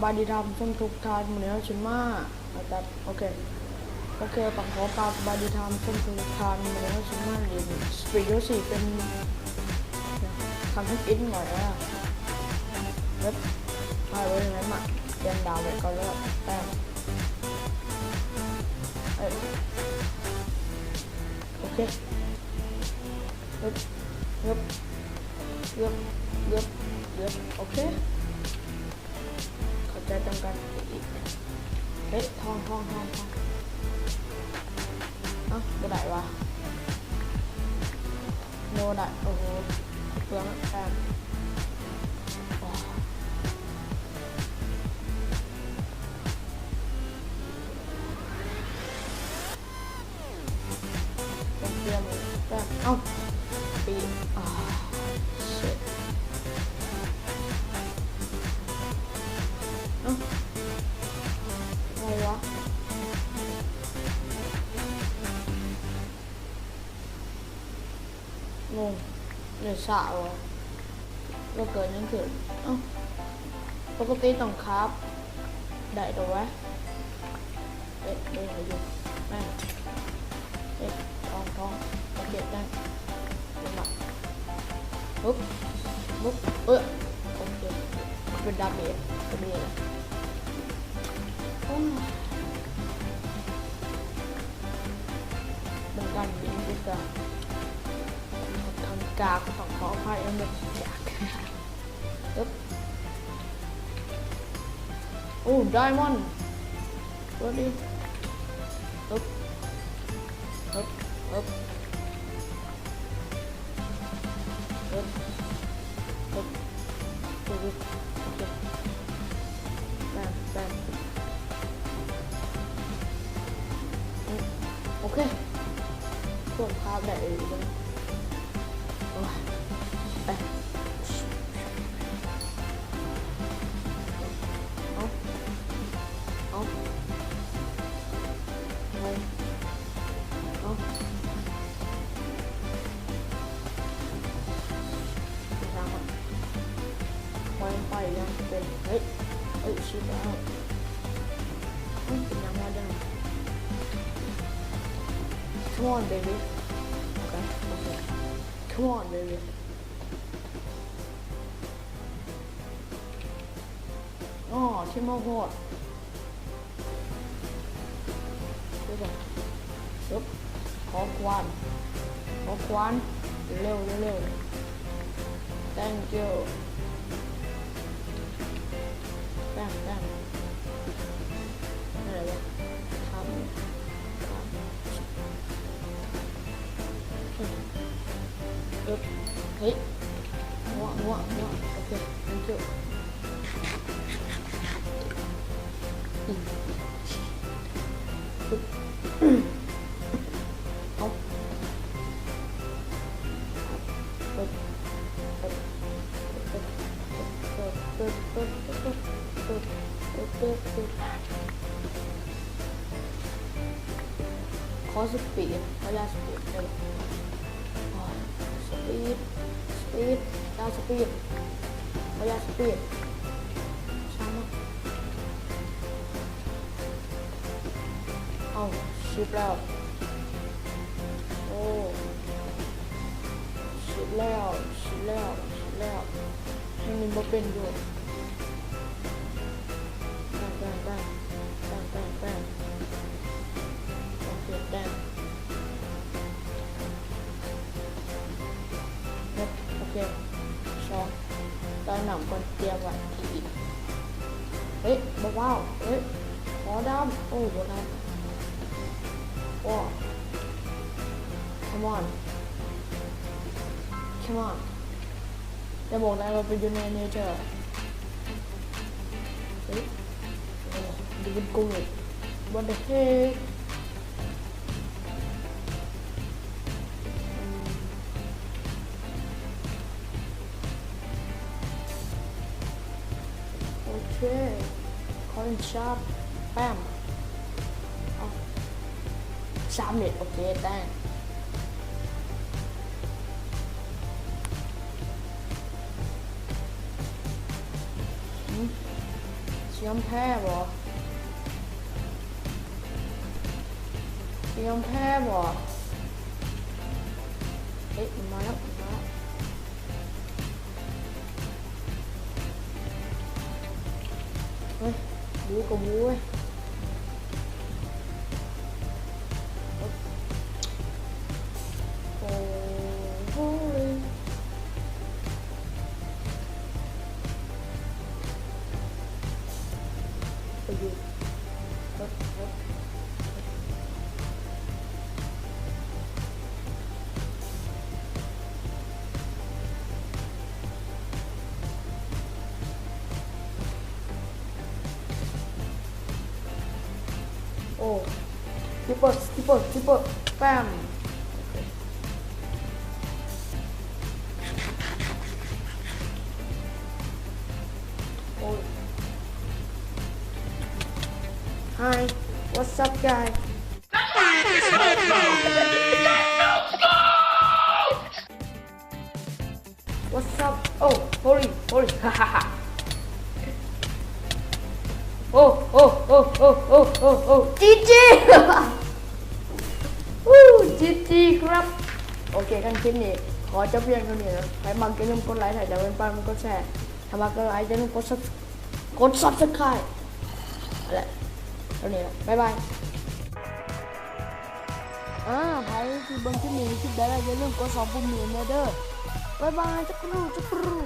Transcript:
ບາຍດີທ່ານຜູ້ຊົມທຸກທ່ານ, ມື້ນີ້ເຮົາຊິມາ ແຕ່ ໂອເຄ ໂອເຄ ຕ້ອງຂໍກາບສະບາຍດີທ່ານຜູ້ຊົມທຸກທ່ານ. ມື້ນີ້ເຮົາຊິມາຫຼິ້ນ Speed Yoshi ເປັນ ຄັນທຳອິດໜ້ອຍເດີ. ເຮັດ ໄປເລີຍ ມາ ປ່ຽນດາວໄວ້ກ່ອນເລີຍ ແປງ ເອີ ໂອເຄ ເອີ ເອີ ເອີ ໂອເຄ ເຂົ້າໃຈຕາມກັນອີກ. ເຮີ້ຍ ທອງ ທອງ ທອງ ທອງ ເອົ້າ ບໍ່ໄດ້ຫວາ ບໍ່ໄດ້. ໂອ້ໂຫ ເປືອງແປງ ໂອ້ ຕ້ອງເຕຍມແບບ ເອົ້າ ປີ ອ່າ ຊິດ ເອົ້າ ອະໄລວະ ງົງ ເນຍ ຊ້າວະ ແລ້ວເກີດຫຍັງຂຶ້ນ? ເອົ້າ ປົກກະຕິຕ້ອງຄາບໄດ້ຕົວະ. ເອະ ເບິ່ງໃຫ້ຢູ່ ແປງ ເອະ ທອງ ທອງ ໂອເຄ ໄດ້ ລົງມາ ປຶບ ປຶບ ເອີ ໂອເຄ ເປັນດາເມດ ກະເບດ ໂອ້ຍ ເບິ່ງການບິນຄືກະ ຂ້ອນຂ້າງກາກ ຕ້ອງຂໍອະໄພ ເອົາເງິນຈາກ ປຶບ ໂອ້ ໄດມອນ ເປີດດີ ປຶບ ປຶບ ປຶບ ປຶບ ປຶບ ໂອເຄ ແປງ ແປງ ອືມ ໂອເຄ ຄວບພາບໄດ້ເລີຍ ໂອ້ຍ ໄປ ເອົາ ເອົາ ເອົາ ເອົາ ໄປທາງມັນ ໄປ ໄປຢ່າງເປັນ ເຮີ້ຍ ເອີ ຊິດແລ້ວ ເອົ້າ ເປັນຫຍັງວະເດີ Come on baby ໂອເຄ ໂອເຄ Come on baby ອໍ ທີ່ມາໂພດ ເດີ ເດີ ຂໍຄວານ ຂໍຄວານ ເລັວ ເລັວ ເລັວ Thank you ແປງ ແປງ ໄດ້ແລ້ວ ທຳ ທຳ ເອີ ເຮີ້ຍ ງົວ ງົວ ງົວ ໂອເຄ thank you ອືມ ເອົາ ເປີດ ເປີດ ເປີດ ເປີດ ເປີດ ເປີດ ຂໍສະປີດ ຂໍຢາສະປີດໄດ້ບໍ່? ໂອ້ຍ ສະປີດ ສະປີດ ຢາສະປີດ ຂໍຢາສະປີດ ຊ່າງມັນ ເອົ້າ ຊິບແລ້ວ ໂອ້ ຊິບແລ້ວ ຊິບແລ້ວ ຊິບແລ້ວ ຍັງຫຼິ້ນບໍ່ເປັນຢູ່. ແປງ ແປງ ແປງ ແປງ ແປງ ແປງ ໂອເຄ ແປງ ເຮັດ ໂອເຄ ຊອງ ເຕີມນ້ຳກ່ອນ ຕຽມໄວ້ ເອີ ບໍ່ເວົ້າ ເອີ ຂໍດຳ ໂອ້ ບໍ່ທັນ ໂອ້ come on come on ຢ່າບອກນາຍວ່າໄປຢູ່ໃນເນເທີ ເອີ ໂອ້ ດູເປັນໂກງ what the heck ໂອເຄ ຄໍລິນຊາບ ແປມ ເອົາ ສາມເມັດ ໂອເຄ thanks ອືມ ສ ຍອມແພ້ບໍ? ຍອມແພ້ບໍ? ເອີ ມາແລ້ວ ມາແລ້ວ. ເຮີ້ຍ ບູກໍບູເວີຍ. ໂອ້ໂຫ ໄປຢູ່. ໂອ້ triple triple triple spam. ໂອ້ຍ Hi, what's up, guy? What's up? Oh, sorry, sorry. ໂອ້ ໂອ້ ໂອ້ ຈີຈີ ອູ້ ຈີຈີ ຄັບ. ໂອເຄ ຄັນຄລິບນີ້ຂໍຈົບພຽງເທົ່ານີ້ນະ. ໃຜມັກຢ່າລືມກົດໄລ ຖ້າຢາກເປັນປານ ກົດແຊ. ຖ້າມັກກໍໄລ ຢ່າລືມກົດ Sub- ກົດ Subscribe ແຫຼະ ເທົ່ານີ້ແຫຼະ ບາຍບາຍ. ອາ ໃຜທີ່ເບິ່ງຄລິບນີ້ ຄລິບໃດແລ້ວ ຢ່າລືມກົດສອງປຸ່ມນີ້ແດ່ເດີ. ບາຍບາຍ ຈັກກະຣູ ຈັກກະຣູ.